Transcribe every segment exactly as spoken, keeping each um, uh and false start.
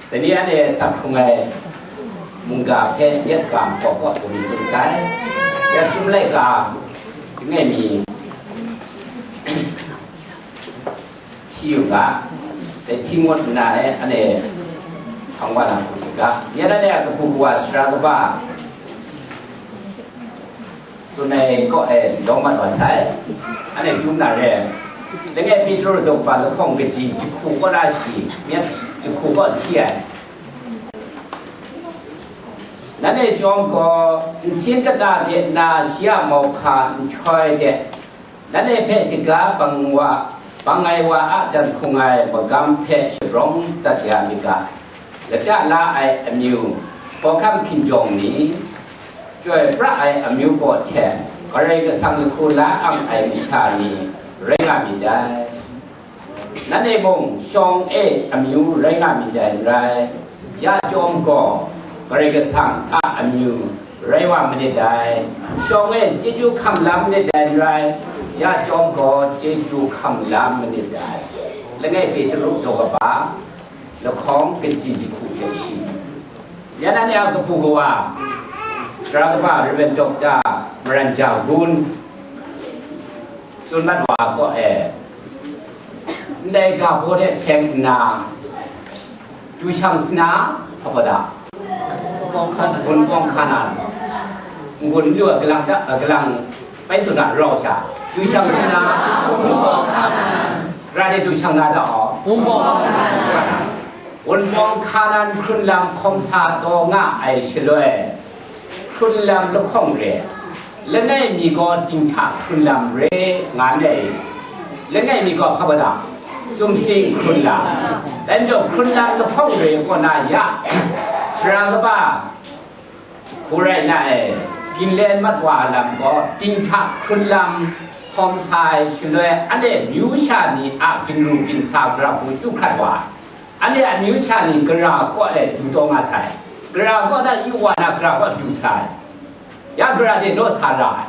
Dai ni anhte asak hkrung ai mungga hpe yet ga hpaw kaw tsun tsun sai. Ya chyum laika, ngai mi hti yu ga, dai hti ngut nna e, anhte hpang wa na hku ga, ya anhte a kabu kawa sara kaba tsun ai kaw e lawm mat wa sai. Anhte dum na re, langai Petru daw kaba lahkawng kaji jahku kaw na shi, myit jahku kaw hti ai. Nanhte chyawm gaw, nsin kata de na shi a mauhka nhtoi de, nanhte hpe shaga bang wa, bang ai wa a dan hkrung ai magam hpe shabrawng dat ya myit ga, lata la ai amyu, hkawhkam hkinjawng ni, chyoi pra ai amyu baw hte Karai Kasang lahku la ang ai masha ni rai nga myit dai. Nanhte mung shawng e amyu rai nga myit dai n rai, ya chyawm gaw Karai Kasang a amyu rai wa manit dai. Shawng e chyeju hkam la manit dai n rai, ya chyawm gaw chyeju hkam la manit dai. Langai Petru daw kaba lahkawng kaji jahku hte shi. Ya nanhte a kabu kawa, sara kaba Rev. Doctor Maran Ja Gun tsun mat wa kaw e, ndai ga baw de seng nna, du shang sna, hpa da, Wunpawng Hkanan, n-gun n lu a galang da, a galang bai tsun da rau sha, du shang sna, ra de du shang na da aw. Wunpawng Hkanan hkrun lam hkawm sa taw nga ai shaloi, hkrun lam lahkawng re, langai mi gaw dinghta hkrun lam re nga ndai, langai mi gaw hpa da, sumsing hkrun lam, dan jaw hkrun lam lahkawng re kaw na ya, sara kaba hku rai na e, ginlen mat wa lam gaw dinghta hkrun lam hkawm sa ai shaloi, anhte myu sha ni a ginru ginsa gara hku yu hkrat wa ai. Anhte amyu sha ni gara kaw e du taw nga sai, gara kaw na yu wa na gara kaw du sai, ya gara de naw sa ra ai.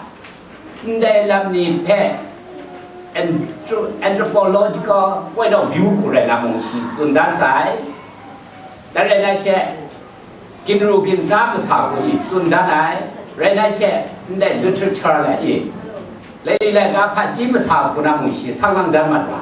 Ndai lam ni hpe anthro-, anthropological point of view hku rai na mung shi tsun dan sai. Dai rai na she, ginru ginsa masa hku i tsun dan ai, rai na she, ndai literature lai i, laili laika hpaji masa hku na mung shi sang lang dan mat wa.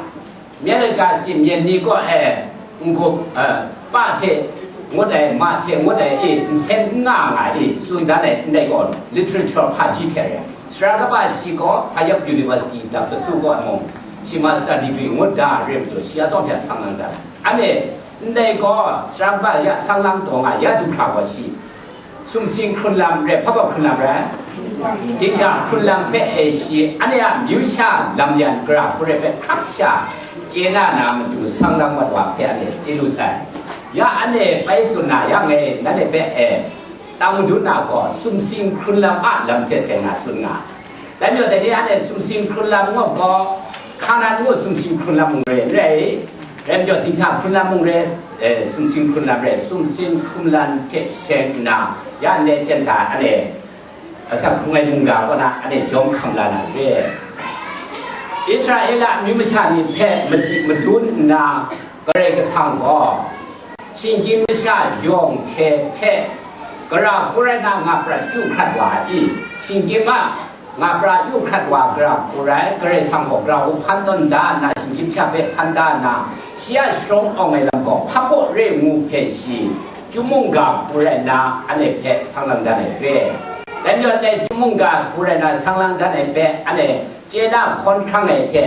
Myen laika si myen ni kaw e n-gup, eh, pa hte ngut ai, ma hte ngut ai i nsen n nga nga i tsun dan ai ndai gaw literature hpaji hte rai. Sara kaba shi gaw Harvard University Doctor Su gaw mung, shi master degree ngut da re majaw, shi a tsawm hpe a sang lang dan ai. Anhte ndai gaw sara kaba ya sang lang taw nga ya du hkra gaw shi, sumsing hkrun lam re, hpa hpa hkrun lam re, dinghta hkrun lam hpe e shi, anhte a myu sha lam yan gara hku re hpe hkrap sha chye na na matu sang lang mat wa hpe anhte chye lu sai. Ya anhte bai tsun na yang e, nanhte hpe e, tang madun na gaw, sumsing hkrun lam a lam hte seng na tsun nga. Dai majaw, dai ni anhte sumsing hkrun lam ngu gaw, Hkanan ngu sumsing hkrun lam mung re n rai, rai majaw, dinghta hkrun lam mung re, eh, sumsing hkrun lam re, sumsing hkrun lam hte seng nna, ya ndai ten hta anhte asak hkrung ai mungga kaw na anhte jawm hkam la na re. Israela amyu masha ni hpe madi madun nna, Karai Kasang gaw, shinggyim masha yawng hte hpe gara hku rai na nga prat yu hkrat wa ai i? Shinggyim a nga prat yu hkrat wa gara hku rai, Karai Kasang gaw gara hku hpan tawn da nna, shinggyim masha hpe hpan da nna, shi a sharawng awng ai lam gaw hpa kaw re ngu hpe shi, chyum mungga hku rai nna, anhte hpe sang lang dan ai hpe, dai majaw dai chyum mungga hku rai nna sang lang dan ai hpe, anhte chye na hkawn hkrang ai hte,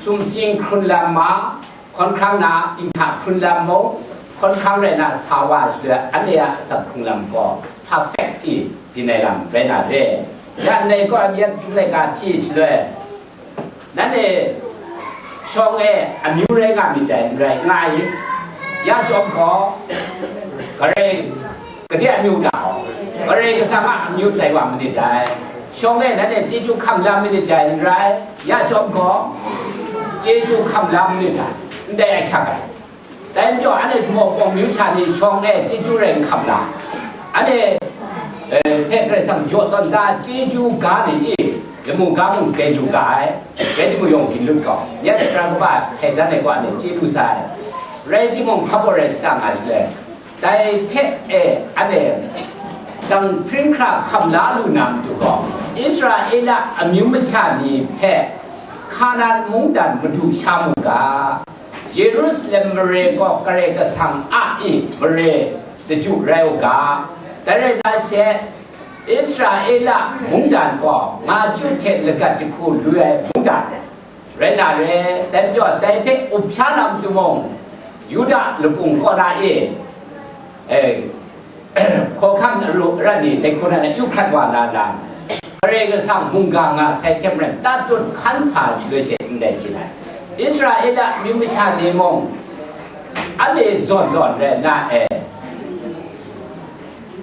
sumsing hkrun lam ma, hkawn hkrang na dinghta hkrun lam mung, hkawn hkrang rai na sa wa shaloi, anhte a asak hkrung lam gaw perfect i byin ai lam rai na re. Ya ndai gaw, myit laika hti shaloi, nanhte shawng e amyu rai nga myit dai, n rai nga i? Ya chyawm gaw, Karai Gade amyu hta, Karai Kasang a amyu tai wa manit dai. Shawng e nanhte chyeju hkam la manit dai, n rai? Ya chyawm gaw, chyeju hkam la manit dai, ndai ahkyak ai. Dai majaw, anhte Hmawk Pawng myu sha ni shawng e chyeju rai n hkam la, anhte, eh, hpe Karai Kasang jaw tawn da, chyeju ga ni i, lamu ga mung bai lu ga ai, rai timung yawng ginlut gaw, myit sara kaba hkrai dan ai gaw anhte chye lu sai. Rai timung, hpa baw rai sa ta nga shaloi, Dai hpe e, anhte, dang hpring hkra hkam la lu na matu gaw, Israela amyu masha ni hpe Hkanan mungdan madu sha mu ga, Yerusalem mare gaw Karai Kasang a i mare daju rai u ga, dai rai na she, Israela mungdan gaw nga chyu hte lagat jahku lu ai mungdan rai na re, dai majaw dai hpe up sha na matu mung, Yuda lakung kaw na e, e, hkawhkam aru aran ni dai hku na yu hkrat wa na lam, Karai Kasang mungga nga sai hte maren, tatut hkan sa shaloi she ndai hpyi ai. Israela amyu masha ni mung, anhte zawn zawn rai na e,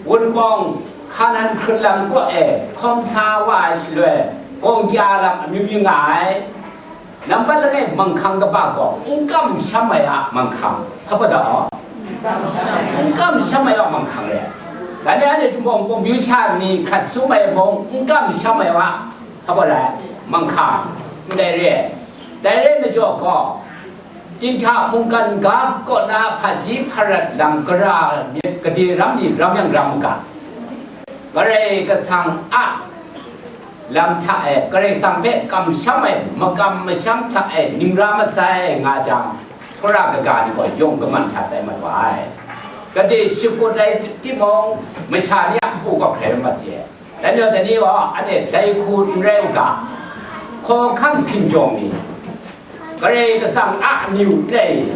Wunpawng Hkanan hkrun lam kaw e hkawm sa wa ai shaloi, gawng kya lam amyu myu nga ai. Nambat langai manghkang kaba gaw n kamsham ai a manghkang, hpa da? N kamsham ai a manghkang re. Dai ni anhte Wunpawng bawng byu sha ni hkrat sum ai mung n kamsham ai a, hpa rai, manghkang, ndai re. Dai re majaw gaw, Dinghta mungkan ga kaw na hpaji hparat lam gara myit gade ram mi ram yang ram u ga, Karai Kasang a lam hta e, Karai Kasang hpe kamsham ai, makam masham hta e nimra masai nga jang, hkra kaga ni gaw yawng kaman hta tai mat wa ai. Gade shakut ai timung, masha ni a npu gaw hkrai mat je. Dai majaw dai ni gaw anhte dai hku n rai u ga, hkawhkam hkinjawng ni, Karai Kasang a amyu tai,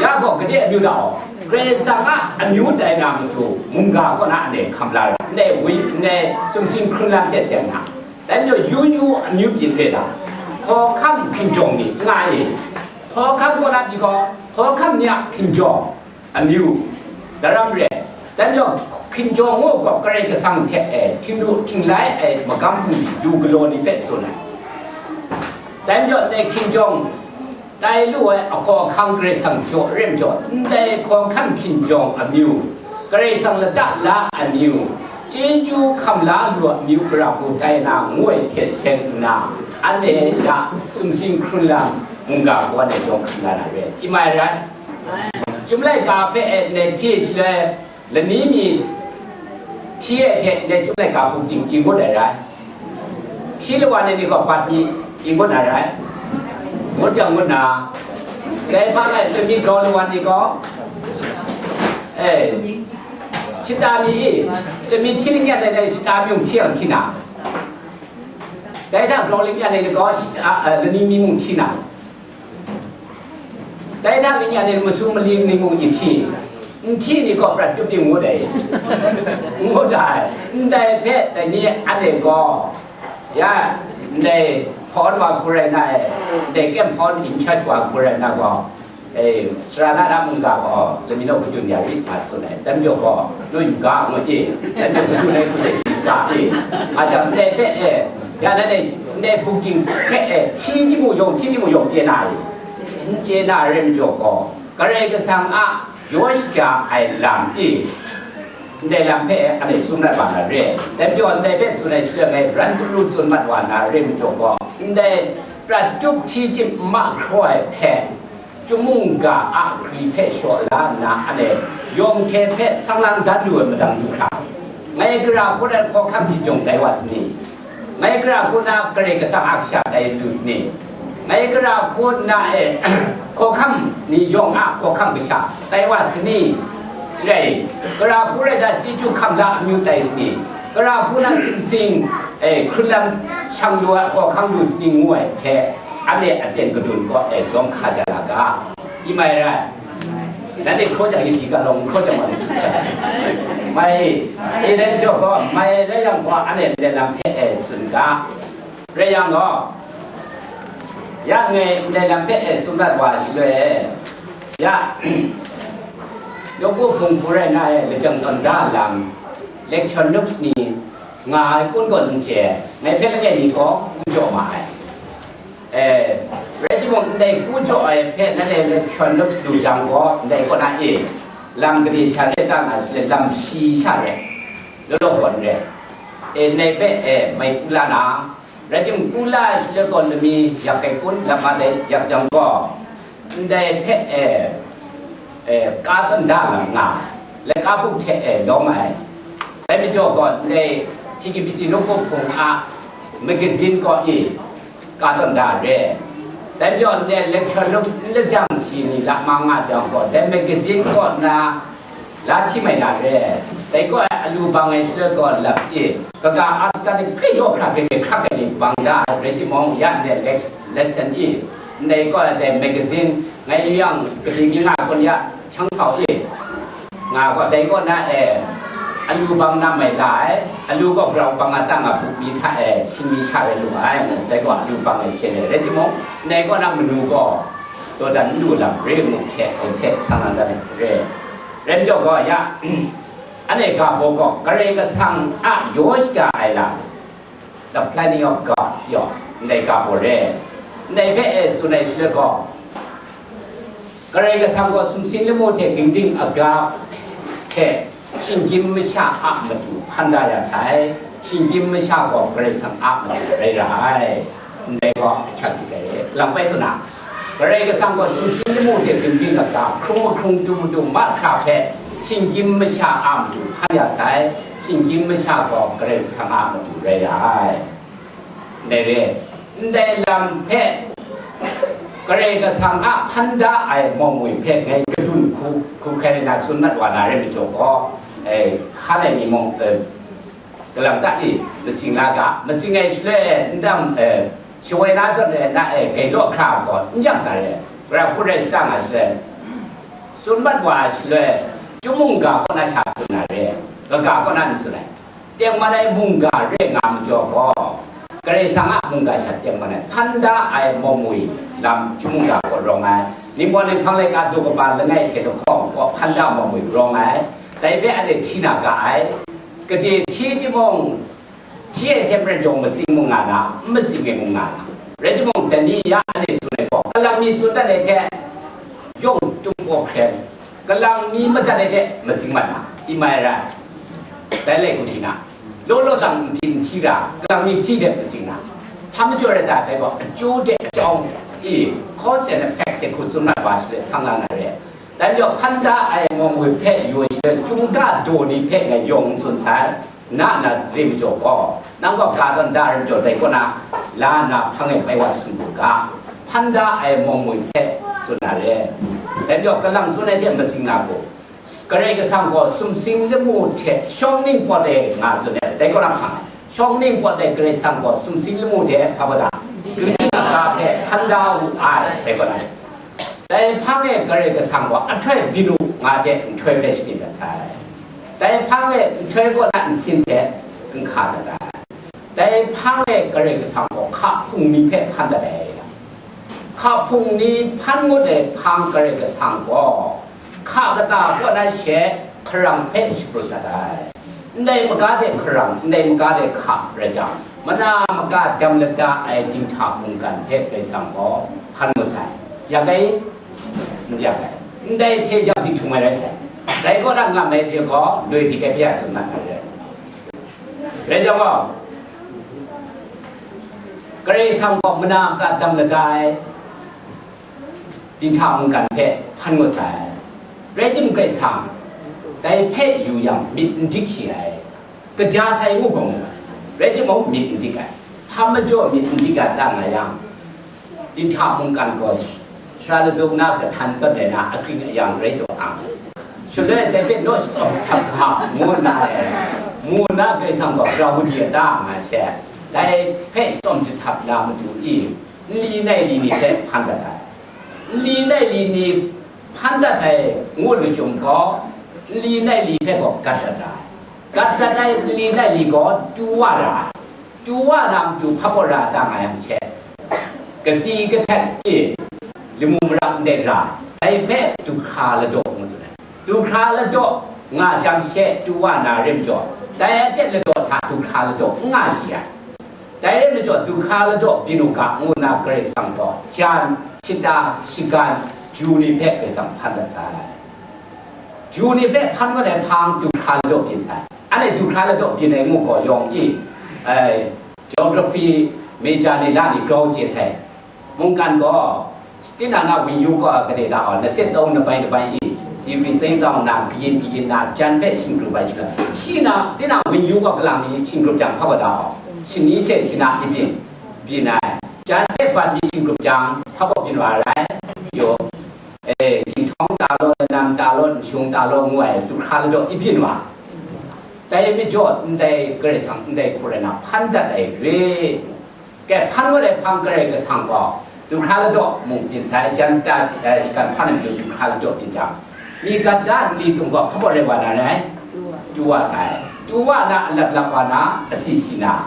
ya gaw gade amyu da gaw, Karai Kasang a amyu tai na matu, mungga kaw na anhte hkam la ra, ndai wi, ndai sumsing hkrun lam hte seng na, dai majaw yu yu amyu byin re na, hkawhkam hkinjawng ni nga e, hkawhkam kaw na pyi gaw, hkawhkam ni a hkinjawng, amyu, daram re, dai majaw hkinjawng ngu gaw Karai Kasang hte e, htingnu htinglai ai magam bungli lu galaw ni hpe tsun ai. Dai majaw ndai hkinjawng tai lu ai ahkaw ahkang Karai Kasang jaw re majaw, ndai hkawhkam hkinjawng amyu, Karai Kasang lata la amyu, chyeju hkam la lu amyu gara hku tai na ngu ai hte seng nna, anhte ya sumsing hkrun lam mungga kaw anhte yawng hkam la na re, hti mai rai. Chyum laika hpe e ndai hti shaloi, lani mi hti e hte ndai chyum laika bungting pyi ngut ai rai. Hti lawan ai ni gaw bat mi pyi ngut ai rai. Ngut yang ngut na, dai hpa lai lani grau lawan ni gaw, e, shata mi i, lani hti lingyan ai, dai shata mi mung hti yang hti na, dai hta grau lingyan ai ni gaw shata, e, lani mi mung hti na. Dai hta lingyan ni masum mali ni mung n hti, n hti ni gaw prat tup ni ngut ai, ngut ai. Ndai hpe dai ni anhte gaw, ya, ndai hpawn wa hku rai na e, ndai kem hpawn in charge wa hku rai na gaw, e, sara na na mungga gaw lami naw kadun ya rit nga tsun ai. Dai majaw gaw, naw yu ga, ngut e, dai majaw kadun ai hku se, ga e, nga jang ndai hpe e, ya, ndai, ndai bungting hpe e, hti ni mung yawng, hti ni mung yawng chye na ai. N chye na rai majaw gaw, Karai Kasang a yaw shaga ai lam e, ndai lam hpe anhte tsun mat wa na re. Dai majaw ndai hpe tsun ai shaloi ngai ran daru tsun mat wa na re majaw gaw, ndai prat tup hti chyim n mahkraw ai hpe, chyum mungga a gari hpe shaw la nna, anhte yawng hte hpe sang lang dan lu ai madang du hkra, ngai gara hku na hkawhkam hkinjawng tai wa sani? Ngai gara hku na Karai Kasang a kasha tai lu sani? Ngai gara hku na e, hkawhkam ni yawng a hkawhkam kasha tai wa sani? Rai, gara hku rai da chyeju hkam la amyu tai sani? Gara hku na sumsing, e, hkrun lam shang lu ai hkawhkam lu sani ngu ai hpe, anhte aten kadun kaw e jawng hka ja la ga. Hti mai rai. Nanhte hkraw jang yu hti ga, lawng hkraw jang wa lu hti sai. Mai, e, dai majaw gaw, mai rai yang gaw, anhte ndai lam hpe e tsun ga. Rai yang gaw, ya ngai ndai lam hpe e tsun dat wa shaloi e, ya, nawku hpung hku rai na e, lajang tawn da lam, lecture notes ni nga ai kun gaw n chye, ngai hpe langai mi gaw n jaw ma ai. E, rai timung, ndai ku jaw ai hpe nanhte lecture notes lu jang gaw, ndai kaw na e, lam gade sha re ta nga shaloi, lam shi sha re, law law gawn re. E, ndai hpe, e, mai ku la na, rai timung, ku la ai shaloi gaw, lami yak ai kun, lam ma dai yak jang gaw, ndai hpe, e, e, ka tsun da nga nga. laika buk hte e lawm ai. Dai majaw gaw, ndai T K B C nawku hpung a magazine kaw e ka tawn da re. Dai majaw, ndai lecture notes n lajang si ni la ma nga jang gaw, dai magazine kaw na la hti mai na re. Dai gaw alu bang ai shaloi gaw lap e, kaga a kata ni hkrit yaw hkra hkrit hkrak ai ni bang da ai rai timung, ya ndai lex-, lesson e, ndai gaw dai magazine ngai yang kadi mi nga kun ya, hkyang sau e, nga gaw, dai kaw na e, alu bang na mai la ai, alu gaw grau bang a tang a buk mi hta e, shing mi sha rai lu ai, dai gaw alu bang e she ai rai timung, ndai kaw na manu gaw, dawdan n lu lam re mu hte, dai hpe sang na dan re. Rai majaw gaw, ya, anhte ga baw gaw, Karai Kasang a yaw shada ai lam, the planning of God, yaw, ndai ga baw re. Ndai hpe e tsun ai shaloi gaw, Karai Kasang gaw sumsing lamu hte gingding aga hte shinggyim masha a matu hpan da ya sai, shinggyim masha gaw Karai Kasang a matu rai ra ai. Ndai gaw ahkyak dik ai, lang bai tsun a, Karai Kasang gaw sumsing lamu hte gingding aga, hkrung mahkrung, du madu mahkra hpe shinggyim masha a matu hpan ya sai, shinggyim masha gaw Karai Kasang a matu rai ra ai. Ndai re, ndai lam hpe Karai Kasang a hpan da ai mawng-wi hpe ngai kadun hku, hku hkrai na tsun mat wa na rai majaw gaw, e, hkan ai ni mung, e, kalang ta i, matsing la ga, matsing ai shaloi, ndang, e, shawoi na zawn e, na e, gai daw hkra gaw, n jang ga re, gara hku rai sata nga shaloi, tsun mat wa ai shaloi, chyum mungga kaw na sha tsun na re, kaga kaw na n tsun ai. Tengman ai mungga re nga majaw gaw, Karai Kasang a mungga sha tengman ai, hpan da ai mawng-wi lam chyum mungga gaw rawng ai, Ningpawt Ninghpang laika daw kaba langai hte lahkawng gaw hpan da mawng-wi rawng ai, dai hpe anhte hti na ga ai, gade hti timung, hti ai hte maren jawng matsing mung nga na, n matsing ai mung nga na, rai timung, dai ni ya anhte tsun ai gaw, kalang mi tsun dat ai hte, yawng tum paw hkren, kalang mi madat ai hte matsing mat na, i mai rai. Dai lai hku hti na, law law lang n byin hti ra, kalang mi hti hte matsing na, hpa majaw rai ta, dai gaw, akyu hte akyawng i, cause and effect hte hku tsun mat wa shaloi, sang la na re. Dai majaw, hpan da ai mawng-wi hpe yaw shaloi, chyum ga daw ni hpe ngai yawng n tsun sai. Na na re majaw gaw, nang gaw ga tawn da ai majaw, dai kaw na la nna hpang e bai wa sum u ga, hpan da ai mawng-wi hpe tsun na re. Dai majaw, kalang tsun ai hte matsing na gaw, Karai Kasang gaw sumsing lamu hte shawng ningpawt e nga tsun ai, dai kaw na hpang e, shawng ningpawt e Karai Kasang gaw sumsing lamu hte hpa ba da, gari na ga hpe hpan da wu ai, dai kaw na. Dai hpang e Karai Kasang gaw ahtoi byin u nga hte nhtoi hpe shabyin dat sai. Dai hpang e nhtoi kaw na nsin hte n hka dat ai. Dai hpang e Karai Kasang gaw hka hpung ni hpe hpan dat ai. Hka hpung ni hpan ngut ai hpang Karai Kasang gaw hka kata kaw na she hkarang hpe shabrut dat ai. Ndai maga de hkarang, ndai maga de hka rai jang, mana maga dam lada ai dinghta mungkan hpe Karai Kasang gaw hpan ngut sai. Yak ai? N yak ai. Ndai hte yak dinghtung ai rai sai. Dai kaw na ngam ai hte gaw, loi dik ai hpe a tsun na ai rai. Rai jang gaw, Karai Kasang gaw mana maga dam lada ai dinghta mungkan hpe hpan ngut sai. Rai timung, Karai Kasang dai hpe yu yang myit n dik shi ai, kaja sai ngu gaw mu ai. Rai timung, myit n dik ai. Hpa majaw myit n dik ai ta nga yang, dinghta mungkan gaw sara lazum na kahtan tawn ai na akring ayang rai taw ang, shaloi dai hpe naw shatsawm jahtap ga, ngu nna e, ngu nna Karai Kasang gaw Brahmudi a ta nga she, dai hpe shatsawm jahtap na matu i, nli nai li ni hpe hpan dat ai. Nli nai li ni hpan dat ai ngut machyum gaw, nli nai li hpe gaw gat dat ai. Gat dat ai nli nai li gaw tu wa ra ai. Tu wa na matu hpa gaw ra da nga yang she, katsi kahten e lamu maram ndai ra, dai hpe du hkra ladaw ngu tsun ai. Du hkra ladaw nga jang she tu wa na rai majaw, dai a teng ladaw hta du hkra ladaw n nga shi ai. Dai rai majaw, du hkra ladaw byin u ga, ngu nna Karai Kasang gaw jan, shata, shagan, ju ni hpe Karai Kasang hpan dat sai. Ju ni hpe hpan mat ai hpang du hkra ladaw byin sai. Anhte du hkra ladaw byin ai ngu gaw yawng i, eh, geography major ni la ni grau chye sai. Mungkan gaw, tinang na wunyu kaw a gade da gaw, na sit taw na bai na bai i, Shi pyi teng zawn na, kayin kayin na, jan hpe shingkrup ai shaloi, shi na, tinang wenyu gaw galang ni shingkrup jang, hpa wa da hkau, shani hte shana hpyi byin, byin ai, jan hpe bat ni shingkrup jang, hpa wa byin wa ai rai, yo, e, ginhtawng ta law, nam ta law, nshung ta law, ngu ai, du hkra ladaw i byin wa. Dai majaw, ndai Karai Kasang, ndai hku rai na, hpan dat ai re. Kehpan wa ai hpang Karai Kasang gaw, du hkra ladaw mung byin sai, jan sata, eh, shagan hpan ai majaw du hkra ladaw byin jang, myi gat da nli tung gaw hpa rai wa na rai? Du wa sai. Du wa na, alap lap wa na, asi si na.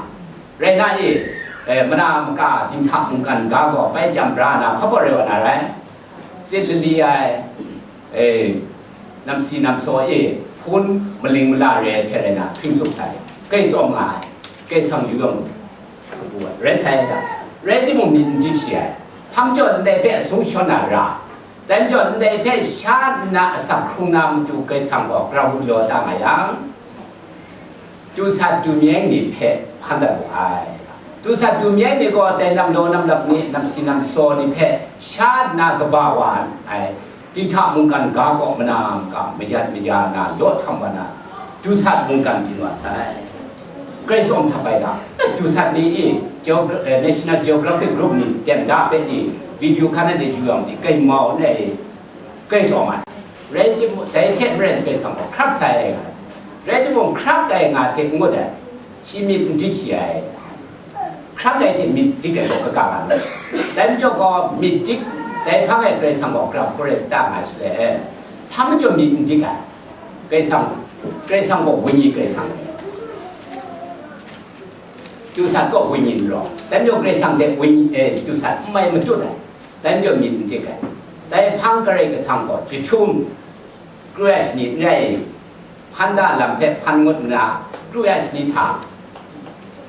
Rai na e, eh, mana maka dinghta mungkan ga gaw bai jam bra na hpa rai wa na rai? Sit lali ai, eh, namsi namsaw e hpun maling mala re ai hte rai na, hpring tsup sai, grai tsawm nga ai, Karai Kasang yu yang, rai sai da. Rai timung, myit n dik shi ai, hpang jaw ndai hpe asung shawn na ra, dai majaw ndai hpe sha nna asak hkrung na matu Karai Kasang gaw grau law da nga yang, du sat du myeng ni hpe hpan dat wu ai. Du sat du myeng ni gaw dai nam law nam lap ni, namsi namsaw ni hpe sha nna kaba wa ai, dinghta mungkan ga kaw mana maka mayat maya na law htam wa na, du sat mungkan byin wa sai. Karai tsawm htap ai ga, du sat ni e, geogra-, eh, National Geographic Group ni dem da hpe ni, video hkan na de yu yang ni, kai mau nna e, Karai tsawm ai. Rai timung, dai hte maren Karai Kasang gaw hkrak sai ai nga ai. Rai timung, hkrak ai nga hte n ngut ai, shi myit n dik shi ai. Hkrak ai hte myit dik ai gaw kaga nga ai. Dai majaw gaw myit dik, dai hpang e Karai Kasang gaw grau hkawre sata nga shaloi, hpang majaw myit n dik ai. Karai Kasang, Karai Kasang gaw wenyi Karai Kasang ai. Du sat gaw wenyi n rawng. Dai majaw Karai Kasang hte wenyi, eh, du sat n mai matut ai. Dai majaw myit n dik ai. Dai hpang Karai Kasang gaw jahtum kru ai shani n rai, hpan da lam hpe hpan ngut nna, kru ai shani hta,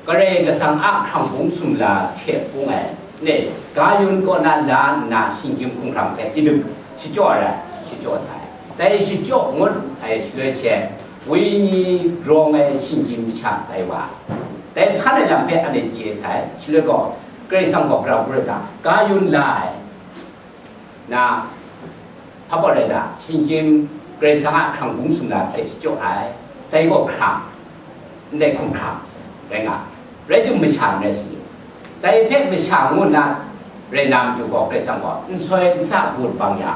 Karai Kasang a hkrang bung sumla hte bung ai, ne, ga yun kaw na la nna, shinggyim hkunghkrang hpe idip shachyaw ai, shachyaw sa ai. Dai shachyaw ngut ai shaloi she, wenyi rawng ai shinggyim masha tai wa, dai hpan ai lam hpe anhte chye sai, shaloi gaw, Karai Kasang gaw grau hkawre da, ga yun la ai, na, hpa gaw rai da, shinggyim Karai Kasang a hkrang bung sumla hte shachyaw ai, dai gaw hkrang, ndai hkum hkrang rai nga, rai timung, masha n rai shi? Dai hpe masha ngu nna rai na matu gaw, Karai Kasang gaw nsoi nsa kawut bang ya,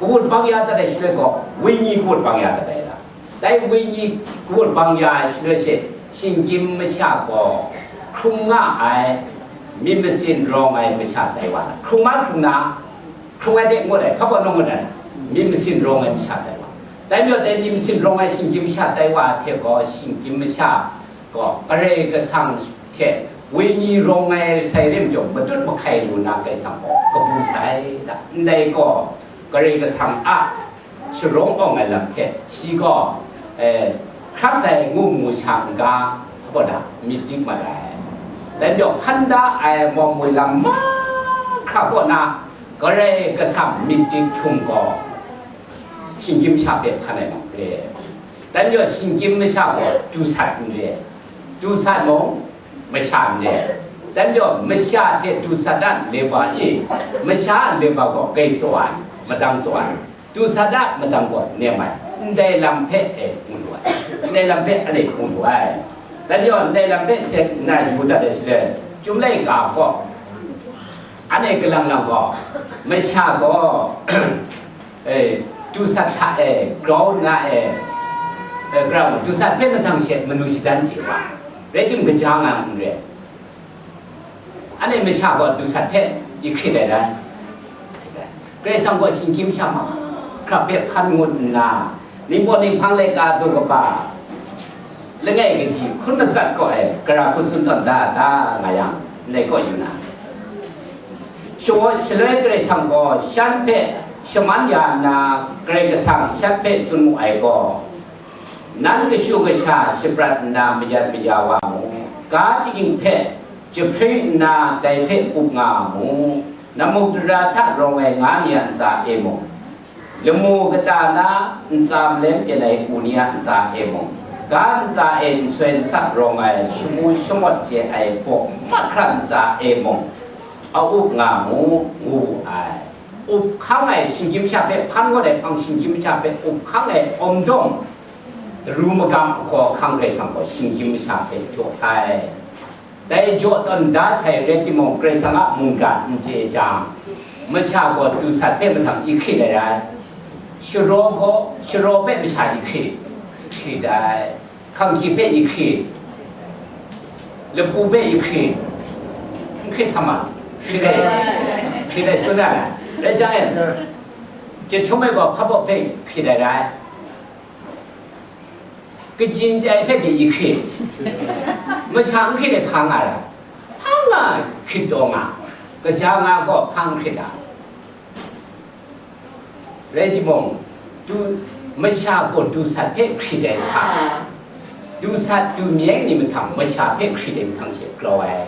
kawut bang ya dat ai shaloi gaw, wenyi kawut bang ya dat ai la. Dai wenyi kawut bang ya ai shaloi she, shinggyim masha gaw hkrung nga ai, myit masin rawng ai masha tai wa na, hkrung ma hkrung na, hkrung ai hte ngut ai, hpa gaw ngut ai, myit masin rawng ai masha tai wa. Dai majaw dai myit masin rawng ai shinggyim masha tai wa hte gaw, shinggyim masha gaw Karai Kasang hte wenyi rawng ai sai re majaw, matut mahkai lu na Karai Kasang gaw kabu sai da. Ndai gaw Karai Kasang a sharawng awng ai lam hte shi gaw, eh, hkrak sai ngu mu sha n ga, hpa da, myit dik mat ai. Dai majaw hkan da ai mawng moi lam mahkra kaw na Karai Kasang myit dik htum gaw, shinggyim masha hpe hpan ai lam re. Dai majaw shinggyim masha gaw du sat n re, du sat mung masha n re. Dai majaw masha hte du sat a leba e, masha a leba gaw grai tsaw ai, madang tsaw ai, du sat a madang gaw nem ai, ndai lam hpe e hpung lu ai, ndai lam hpe anhte hpung lu ai. Dai majaw ndai lam hpe seng nna yu dat ai shaloi, Chyum laika gaw, anhte kalang lang gaw, masha gaw, e, du sat hta e grau nna e, e, grau, du sat hpe mahtang she manu shadan chye wa, rai timung, kaja nga n re. Anhte masha gaw du sat hpe i hkrit ai rai. Karai Kasang gaw shinggyim masha mahkra hpe hpan ngut nna, Ningpawt Ninghpang laika daw kaba langai kaji hkun matsat kaw ai gara hku tsun tawn da da nga yang, ndai kaw yu na, shaw-, shaloi Karai Kasang gaw shan hpe shaman ya nna, Karai Kasang shan hpe tsun mu ai gaw, nan kashu kasha shaprat nna mayat maya wa mu, ga ting hpe jahpring nna dai hpe up nga mu, nammukdara hta rawng ai nga ni a ntsa e mung, lamu kata na ntsa malem pyen ai u ni a ntsa e mung, ga ntsa e nsoi nsak rawng ai shamu shamawt chye ai baw mahkra ntsa e mung, a up nga mu, ngu wu ai. Up hkang ai shinggyim masha hpe, hpan kawt ai hpang shinggyim masha hpe up hkang ai awm dawng, daru magam ahkaw ahkang Karai Kasang gaw shinggyim masha hpe jaw sai. Dai jaw tawn da sai rai timung, Karai Kasang a mungga n chye jang, masha gaw dusat hpe mahtang i hkrit ai rai. Sharaw gaw, sharaw hpe masha i hkrit, hkrit ai. Hkangki hpe i hkrit, lapu hpe i hkrit, n hkrit sa ma, hkrit ai, hkrit ai tsun ai. Rai jang e, jahtum ai gaw hpa baw hpe hkrit ai rai, kaji chyai hpe pyi i hkrit, masha n hkrit ai hpa nga ai, hpa nga hkrit taw nga, kaja nga gaw hpa n hkrit ai. Rai timung, du, masha gaw dusat hpe hkrit ai hta, dusat dumyeng ni mahtang masha hpe hkrit ai mahtang she grau ai.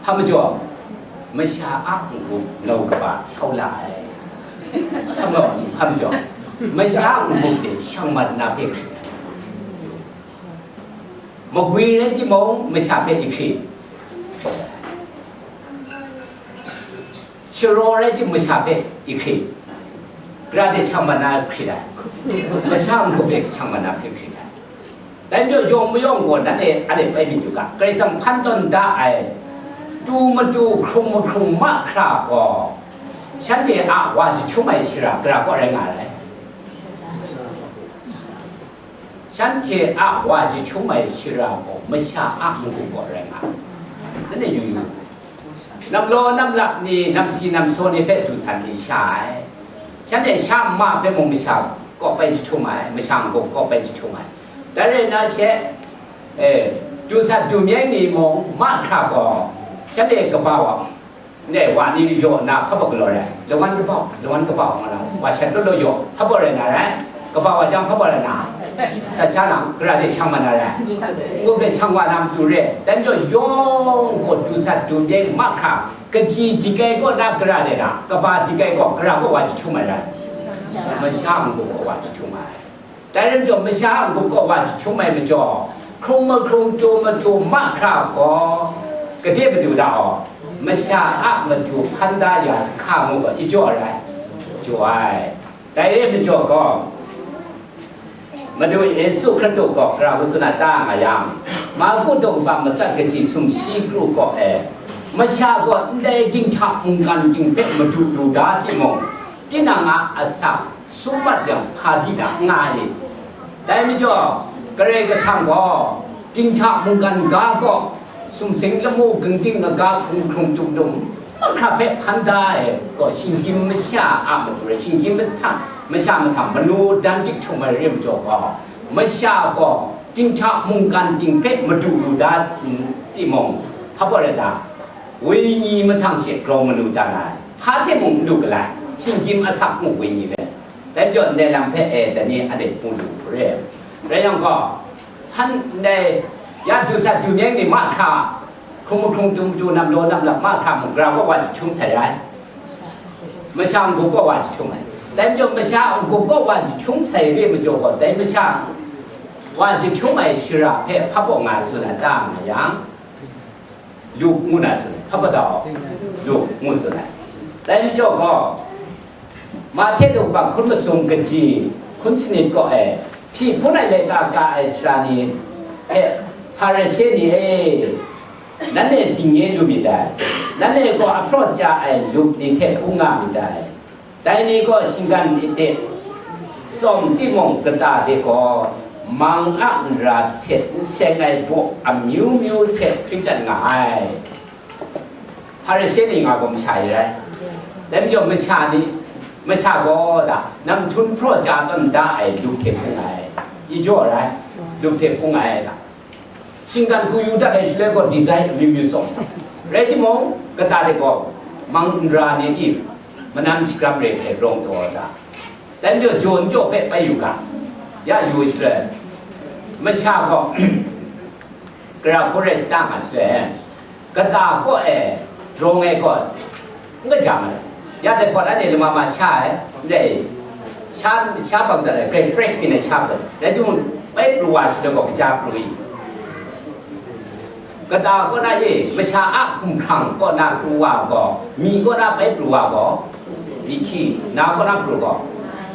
Hpa majaw, masha a n-gup nau kaba shau la ai. Hpa majaw, hpa majaw, masha a n-gup hte shang mat na hpe hkrit ai. Magwi rai timung, masha hpe i hkrit. Sharaw rai tim masha hpe i hkrit, gara de shang mat na hkrit ai, masha n-gup de shang mat na hpe hkrit ai. Dai majaw yawng mayawng gaw nanhte a de bai myit u ga, Karai Kasang hpan tawn da ai, tu matu hkrung mahkrung mahkra gaw, shanhte a wa jahtum ai shara gara kaw rai nga ai. Shanhte a wa jahtum ai shara gaw masha a n-gup gaw rai nga ai. Nanhte yu yu. Namlaw namlak ni, namsi namsaw ni hpe du san ni sha ai. Shanhte sha ma hpe mung masha kaw bai jahtum ai, masha n-gup kaw bai jahtum ai. Dai rai na she, eh, du sat du myeng ni mung mahkra gaw, shanhte kaba wa, ndai wa ni yaw nna hpa baw galaw rai, lawan kaba, lawan kaba nga na, wa shat law law yaw, hpa baw rai na rai, kaba wa jang hpa baw rai na, sat sha na, gara de shang mat na rai, n-gup de shang wa na matu re, dai majaw yawng gaw du sat du myeng mahkra, kaji dik ai kaw na gara de na, kaba dik ai gaw gara kaw wa jahtum ai rai, masha n-gup kaw wa jahtum ai. Dai rai majaw, masha a n-gup kaw wa jahtum ai majaw, hkrung mahkrung tu matu mahkra gaw, gade madu da aw, masha a matu hpan da ya sahka ngu gaw, i jaw ai rai, jaw ai. Dai rai majaw gaw, Madu Yesu Hkristu gaw gara hku tsun a ta nga yang, Marku daw kaba matsat kaji sumshi kru kaw e, masha gaw ndai dinghta mungkan ting hpe madu lu da timung, tinang a asak sum mat yang hpa di na n nga ai? Dai majaw, Karai Kasang gaw dinghta mungkan ga kaw, sumsing lamu gingding aga hkrung hkrung tum tum, mahkra hpe hpan da ai gaw, shinggyim masha a matu rai, shinggyim mahtang, masha mahtang manu dan dik htum ai rai majaw gaw, masha gaw dinghta mungkan ting hpe madu lu da timung, hpa baw rai ta? Wenyi mahtang she grau manu dan ai, hpa hte mung n lu galai, shinggyim asak mu wenyi rai. Dai majaw ndai lam hpe, e, dai ni anhte mu lu re. Rai yang gaw, hpan ndai ya du sat du myeng ni mahkra, hkrung mahkrung tu matu namlaw namlak mahkra mung, gara kaw wa jahtum sai rai, masha n-gup kaw wa jahtum ai. Dai majaw masha n-gup kaw wa jahtum sai re majaw gaw, dai masha wa jahtum ai shara hpe hpa baw nga tsun ai ta nga yang, Luk ngu na tsun ai, hpa baw ta? Luk ngu tsun ai. Dai majaw gaw, Mahte daw kaba hkun masum kaji hkun sanit kaw e, hpyi hpun ai laika ka ai sara ni hpe, Hparishe ni e, nanhte dingnye lu myit dai, nanhte gaw ahpraw ja ai lup ni hte hpung nga myit dai. Dai ni gaw shinggan ni hte tsawm timung, kata de gaw mang a nra hte n seng ai baw amyu myu hte hpring chyat nga ai. Hparishe ni nga gaw masha e rai. Dai majaw masha ni, masha gaw da, nang htum hpraw ja tawn da ai lup hte hpung ai. I jaw rai, lup hte hpung ai da. Shinggan hku yu dat ai shaloi gaw, design amyu myu tsawm. Rai timung, kata de gaw, mang nra ni i, manam shagram re hte rawng taw da. Dai majaw jaw n jaw hpe bai yu ga, ya yu shaloi, masha gaw, gara hku rai sa nga shaloi, kata kaw e, rawng ai gaw, n kaja ma ai. Ya dai hpawt anhte lama ma sha ai, ndai, sha, sha bang dat ai, grai fresh byin ai sha bang dat ai. Rai timung, bai pru wa shaloi gaw, kaja pru i? Kata kaw na e, masha a hkumhkrang kaw na pru wa gaw, mi kaw na bai pru wa gaw, li hkyi, na kaw na pru gaw,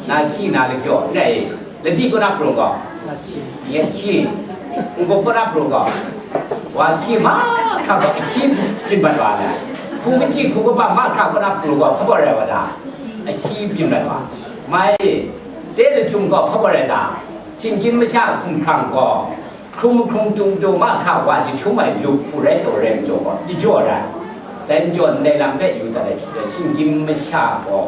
na hkyi na lakyaw, n rai, ladi kaw na pru gaw, yet hkyi, n-gup kaw na pru gaw, wa hkyi mahkra gaw, ahkyi byin bat wa ai. Hku kachyi hku kaba mahkra kaw na pru gaw, hpa baw rai wa ta? Ahkyi byin bat wa. Mai, de lachyum gaw hpa baw rai ta? Shinggyim masha hkumhkrang gaw, hkrung mahkrung tung tung mahkra wa jahtum ai lup hku rai taw rai majaw gaw, i jaw rai. Dai majaw ndai lam hpe yu dat ai, shinggyim masha gaw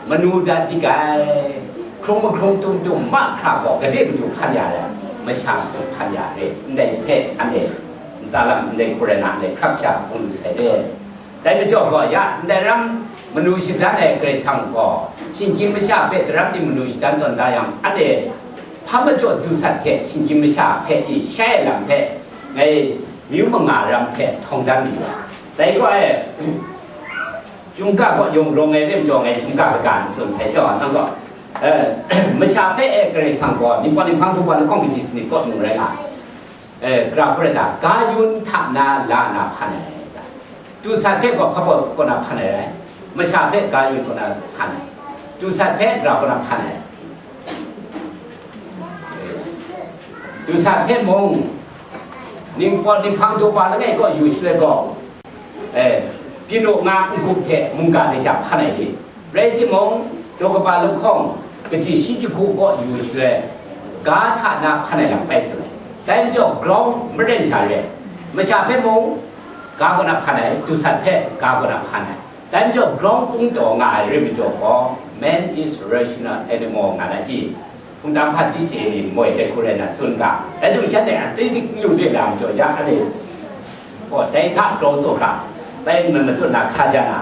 manu dat dik ai. Hkrung mahkrung tung tung mahkra gaw gade matu hpan ya rai, masha matu hpan ya re, ndai hpe anhte ntsa lam ndai hku rai na, ndai hkrap sha hpung lu sai re. Dai majaw gaw, ya ndai ram manu shadan ai Karai Kasang gaw, shinggyim masha hpe daram di manu shadan tawn da yang, anhte hpa majaw dusat hte shinggyim masha hpe i shai ai lam hpe ngai myu manga ram hpe htawng dan mayu ai. Dai gaw e, Chyum ga gaw yawng rawng ai re majaw, ngai chyum ga kaga n tsun sai taw, nang gaw, eh, masha hpe e Karai Kasang gaw, Ningpawt Ninghpang Daw Lahkawng Kaji Sanit kaw mung rai nga, eh, gara hku rai ta, ga yun hta na la na hpan ai. Dusat hpe gaw hpa baw kaw na hpan ai rai, masha hpe ga yun kaw na hpan ai, dusat hpe gara kaw na hpan ai. Dusat hpe mung, Ningpawt Ninghpang Daw Lahkawng langai kaw yu shaloi gaw, eh, pyi naw nga n-gup hte mungga lasha hpan ai re. Rai timung, daw kaba lahkawng, kaji shi jahku kaw yu shaloi, ga hta na hpan ai lam bai tsun ai. Dai majaw, grau maren sha re, masha hpe mung, ga kaw na hpan ai, dusat hpe ga kaw na hpan ai. Dai majaw, grau kung taw nga ai re majaw gaw, man is rational animal nga na i, hpungtang hpaji chye ni moi dai hku rai na tsun ga, rai timung, shanhte a theisik n lu de lam jaw ya, anhte gaw dai hta grau tsaw hkra, bai n matut na hka ja na,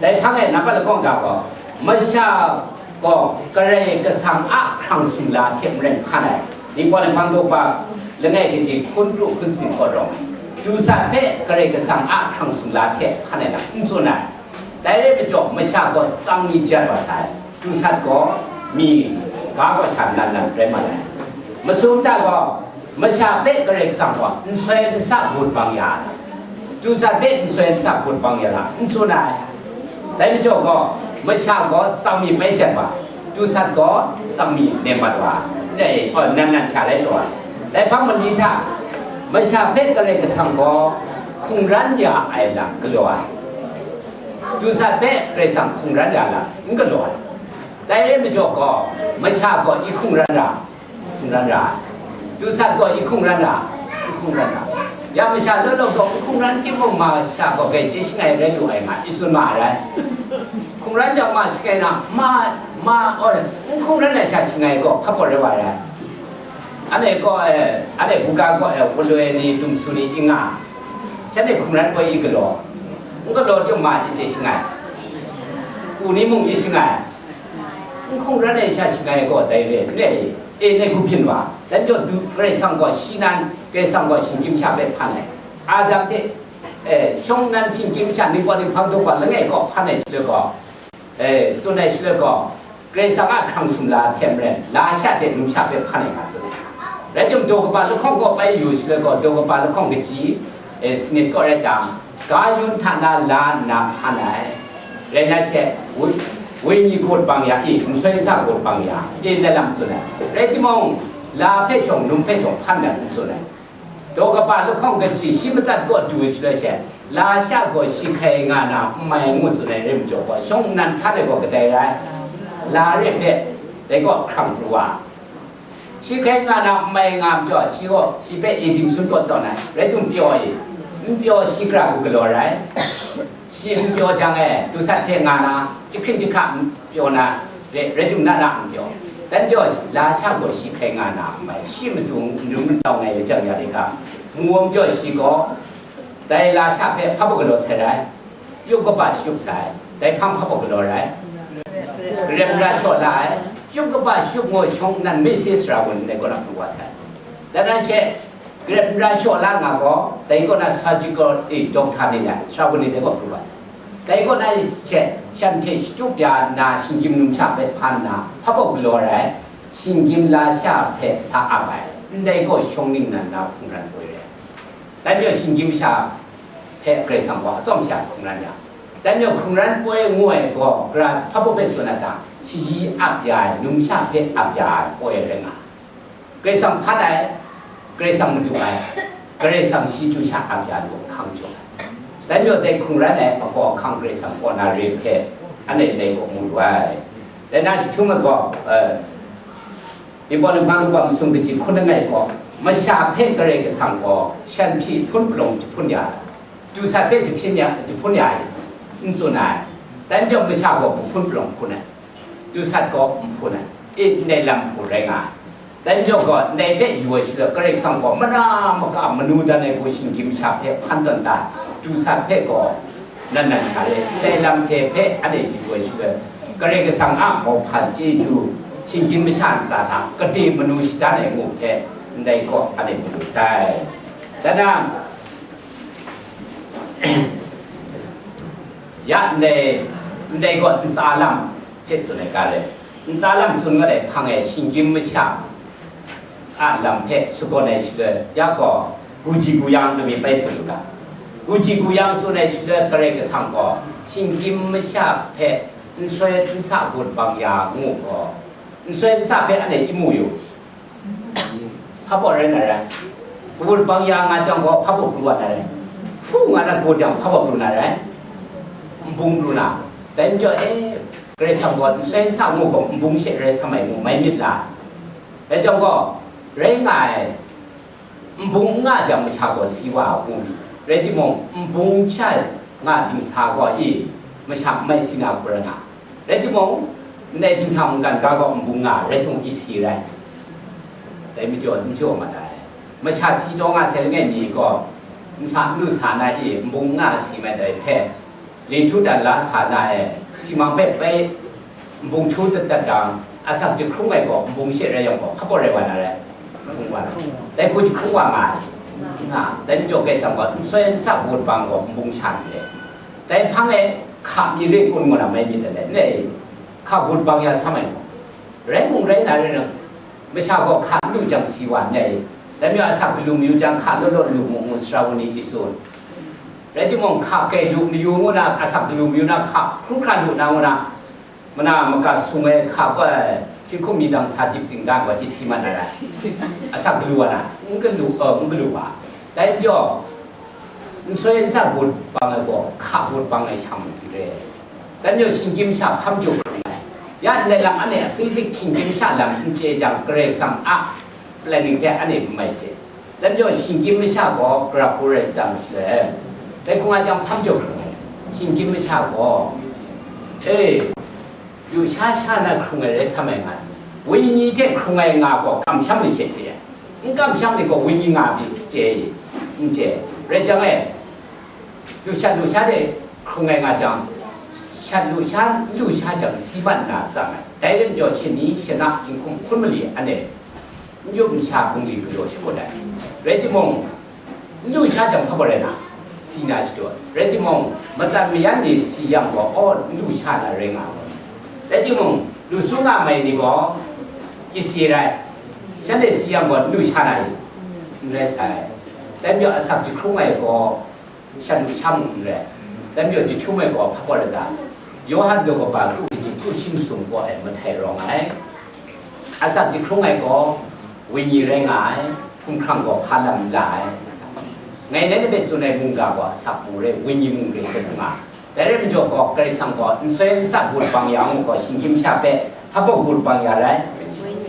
dai hpang e nampat lahkawng ga gaw, masha gaw Karai Kasang a hkrang sumla hte maren hkan ai, Ningpawt Ninghpang Daw Lahkawng langai kaji hkun pru hkun sanit kaw rawng, dusat hpe Karai Kasang a hkrang sumla hte hkan ai lam n tsun ai. Dai rai majaw, masha gaw tsang mi jan wa sai, dusat gaw mi ga gaw sha nan nan rai mat ai. Masum ta gaw, masha hpe Karai Kasang gaw nsoi nsa gun bang ya ai, dusat hpe nsoi nsa gun bang ya lam n tsun ai. Dai majaw gaw, masha gaw tsang mi bai jan wa, dusat gaw tsang mi nem mat wa, ndai, oh, nan nan sha rai taw ai. Dai hpang mali hta, masha hpe Karai Kasang gaw hkungran ya ai lam galaw ai. Dusat hpe Karai Kasang hkungran ya lam n galaw ai. Dai rai majaw gaw, masha gaw i hkungran ra, hkungran ra ai. Dusat gaw i hkungran ra, i hkungran ra ai. Ya masha law law gaw, n hkungran timung masha gaw grai chye shangai rai lu ai nga, i tsun ma ai rai. Hkungran jang ma shangai na, ma, ma, oh, n hkungran ai sha shangai gaw hpa gaw rai wa ai rai. Anhte gaw, eh, anhte buga gaw, eh, galoi ni, dumsu ni i nga, shanhte hkungran gaw i galaw, n galaw timung ma i chye shangai, u ni mung i shangai, n hkungran ai sha shangai gaw dai re, n rai, e, nai hku byin wa, dan jaw du, Karai Kasang gaw shi nan, Karai Kasang gaw shinggyim sha hpe hpan ai, Adam hte, eh, shawng nnan shinggyim sha, Ningpawt Ninghpang Daw Lahkawng langai kaw hpan ai shaloi gaw, eh, tsun ai shaloi gaw, Karai Kasang a hkrang sumla hte maren, lasha hte numsha hpe hpan ai nga tsun ai. Rai timung, daw kaba lahkawng kaw bai yu shaloi gaw, daw kaba lahkawng kaji, eh, sanit kaw rai jang, ga yun hta na la nna hpan ai. Rai na she, wi-, wenyi gun bang ya i, nsoi nsa gun bang ya i, ndai lam tsun ai. Rai timung, la hpe shawng, num hpe shawng hpan dat n tsun ai. Daw kaba lahkawng kaji shi matsat kaw du ai shaloi she, lasha gaw shi hkrai nga na n mai ngu tsun ai rai majaw gaw, shawng nnan htan ai gaw kadai rai? La re hpe, dai gaw hkrang pru wa. Shi hkrai nga na n mai nga majaw, shi gaw shi hpe e dingsun tawn tawn ai, rai timung pyaw i, n pyaw shi gara hku galaw rai? Shi n pyaw jang e, dusat hte nga na, jahkring jahka n pyaw na, re-, rai timung na na n pyaw. Dan pyaw, lasha gaw shi hkrai nga na n mai, shi matu n rum n tau ngai lajang ya rai ga, mu wa majaw shi gaw, dai lasha hpe hpa baw galaw sai rai? Yup kaba shayup sai, dai hpang hpa baw galaw rai? Garem ra shaw la ai, yup kaba shayup ngu shawng nnan Misis Sara Wun dai kaw na pru wa sai. Dan na she, garem ra shaw la nga gaw, dai kaw na surgical, eh, doctor ni nga, Sara Wun ni dai kaw pru wa sai. Dai kaw na she, shanhte shatup ya nna, shinggyim numsha hpe hpan nna, hpa baw galaw rai, shinggyim lasha hpe sa ap ai, ndai gaw shawng ningnan na hkungran koi rai. Dan yawng shinggyim masha hpe Karai Kasang gaw atsawm sha hkungran ya. Dan yawng hkungran poi ngu ai gaw, gara hpa baw hpe tsun ai hta, shayi ap ya ai, numsha hpe ap ya ai poi rai nga ai. Karai Kasang hpat ai, Karai Kasang madu ai, Karai Kasang shi chyu sha ap ya lu hkang jaw ai. Dan yawng dai hkungran ai agaw ahkang Karai Kasang kaw na re hpe, anhte dai gaw mu lu ai. Dai na jahtum ai gaw, eh, Ipawlu hpang lupawm sung kaji hkun langai gaw, masha hpe Karai Kasang gaw shan hpyi hpun palawng jahpun ya ai, dusat hpe jahpyin ya, jahpun ya ai, n tsun ai. Dan yawng masha gaw kahpun palawng hpun ai, dusat gaw n hpun ai, i ndai lam hku rai nga ai. Dan yawng gaw, ndai hpe yu ai shaloi, Karai Kasang gaw mara maka manu dan ai gaw shinggyim masha hpe hpan tawn ta, dusat hpe gaw, nan nan sha re, ndai lam hte hpe anhte yu ai shaloi, Karai Kasang a mauhpan chyeju, shinggyim masha ntsa hta kade manu shadan ai ngu hpe, ndai gaw anhte mu lu sai. Dan na, ya ndai, ndai gaw ntsa lam hpe tsun ai ga rai. Ntsa lam tsun nga ai hpang e shinggyim masha a lam hpe shakawn ai shaloi, ya gaw, guji guyang lami bai tsun u ga. Guji guyang tsun ai shaloi, Karai Kasang gaw shinggyim masha hpe n soi n sa gut bang ya ngu gaw, n soi n sa hpe anhte i mu yu. Hpa baw rai na rai? Gut bang ya nga jang gaw, hpa baw pru wa na rai? Hpu nga na gut yang, hpa baw pru na rai? Nbung pru na. Dai majaw, e, Karai Kasang gaw n soi n sa ngu gaw, nbung she rai sa mai mu, mai myit la? Dai jang gaw, rai nga ai, nbung n nga jang masha gaw si wa a hku mi? Rai timung, nbung sha nga dingsa gaw i, masha n mai si na hku rai nga. Rai timung, ndai dinghta mungkan ga gaw nbung nga, rai timung, i si rai. Dai majaw, n jaw mat ai. Masha si taw nga sai langai mi gaw, nsa n lu sa na i, nbung n nga si mai dai hpe, Li htu dan la sa na e, simang hpe bai nbung htu dat dat jang, asak jahkrung ai gaw nbung she rai yang gaw, hpa gaw rai wa na rai? Hkrung wa na. Dai hku jahkrung wa nga ai. Nga, dai majaw Karai Kasang gaw, n soi n sa gut bang gaw nbung sha n re. Dai hpang e hka mi re kun ngu na mai myit dai, n rai? Hka gut bang ya sa mai gaw. Rai mung rai na rai nang, masha gaw hka n lu jang si wa n rai? Dai majaw asak galu mayu jang hka law law lu mu ngu sara ni i tsun. Rai timung, hka kai lu mayu ngu na, asak galu mayu na, hka hkru hkra lu na ngu na, mana maka sung ai hka gaw, htinghkum mi dang sa dip zinggan gaw, i si mat na rai. Asak galu wa na, n galu, uh, n galu wa. Dai majaw, n soi n sa gut bang ai gaw, hka gut bang ai sham n re. Dai majaw, shinggyim masha hpam jaw hkrung ai. Ya ndai lam anhte a basic shinggyim masha lam n chye jang, Karai Kasang a planning hte anhte n mai chye. Dai majaw, shinggyim masha gaw gara hku rai sa ta mashaloi, dai hkung a jang hpam jaw hkrung ai. Shinggyim masha gaw, e, yu sha sha na hkrung ai rai sa mai nga, wenyi hte hkrung ai nga gaw kamsham ni she chye ai. N kamsham ni gaw wenyi nga pyi chye i? N chye. Rai jang e, yu shat yu sha hte hkrung ai nga jang, shat yu sha n lu sha jang si mat nna tsang ai. Dai rai majaw, shani shana, jinghkum hkun mali anhte n yup n sha bungli galaw shakut ai. Rai timung, n lu sha jang hpa gaw rai na, si na shadaw ai. Rai timung, matsan mayan ni si yang gaw, aw, n lu sha na rai nga ai. Rai timung, lu su nga mai ni gaw, i si rai, shanhte si yang gaw, n lu sha na i? N rai sai. Dai majaw, asak jahkrung ai gaw, shat lu sha mung n rai. Dai majaw, jahtum ai gaw hpa gaw rai ta? Yawhan daw kaba kru kaji kru shi masum gaw ai mahtai rawng ai. Asak jahkrung ai gaw wenyi rai nga ai, hkumhkrang gaw hpa lam n la ai. Ngai nanhte hpe tsun ai mungga gaw asak mung rai, wenyi mung rai hte nga. Dai rai majaw gaw, Karai Kasang gaw n soi n sa gut bang ya ngu gaw, shinggyim masha hpe hpa gaw gut bang ya rai?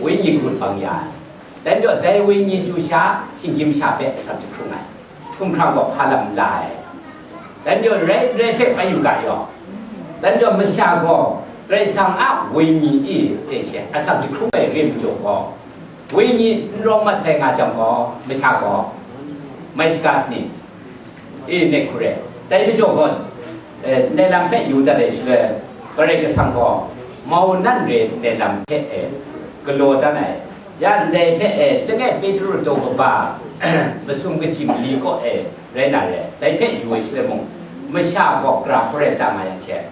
Wenyi gut bang ya ai. Dai majaw, dai wenyi chyu sha, shinggyim masha hpe asak jahkrung ai. Hkumhkrang gaw hpa lam n la ai. Dai majaw, rai n rai hpe bai yu ga yaw. Dai majaw, masha gaw Karai Kasang a wenyi i hte she asak jahkrung ai re majaw gaw, wenyi n rawng mat sai nga jang gaw, masha gaw mai shaga sani? E, ngai hku re. Dai majaw gaw, e, ndai lam hpe yu dat ai shaloi, Karai Kasang gaw mau nan re ndai lam hpe, e, galaw dan ai. Ya ndai hpe, e, langai Petru daw kaba masum kaji mali kaw e rai na re, dai hpe yu ai shaloi mung, masha gaw gara hku rai ta nga yang she,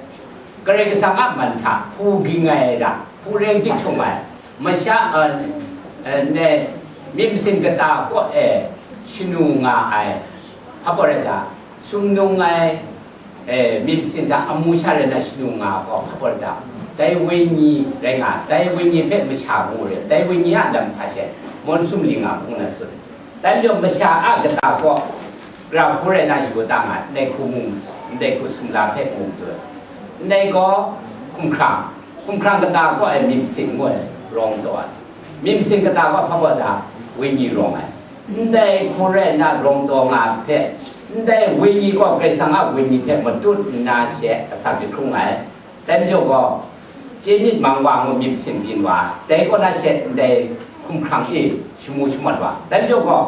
Karai Kasang a man hta hpu ging ai ra, hpu reng jahtum ai, masha, e, e, ne, myit masin kata kaw e shanu nga ai, Hpa pawt rai ta, sumnung ai, eh, myit masin hta amu sha rai na shanung nga gaw, hpa pawt rai ta, dai wenyi rai nga, dai wenyi hpe masha ngu re, dai wenyi a lam hta she, mawn sumling nga ngu na tsun. Dai majaw masha a kata gaw, gara hku rai na yu ta nga, ndai hku mung, ndai hku sumla hpe mung dun, ndai gaw hkumhkrang, hkumhkrang kata gaw ai myit masin ngu ai rawng taw ai. Myit masin kata gaw hpa pawt ta, wenyi rawng ai. Ndai hku rai nna rawng taw nga hpe, ndai wenyi gaw Karai Kasang a wenyi hte matut nna she asak jahkrung ai. Dai majaw gaw, chye myit mang wa ngu myit masin byin wa, dai kaw na she ndai hkumhkrang e shamu shamawt wa. Dai majaw gaw,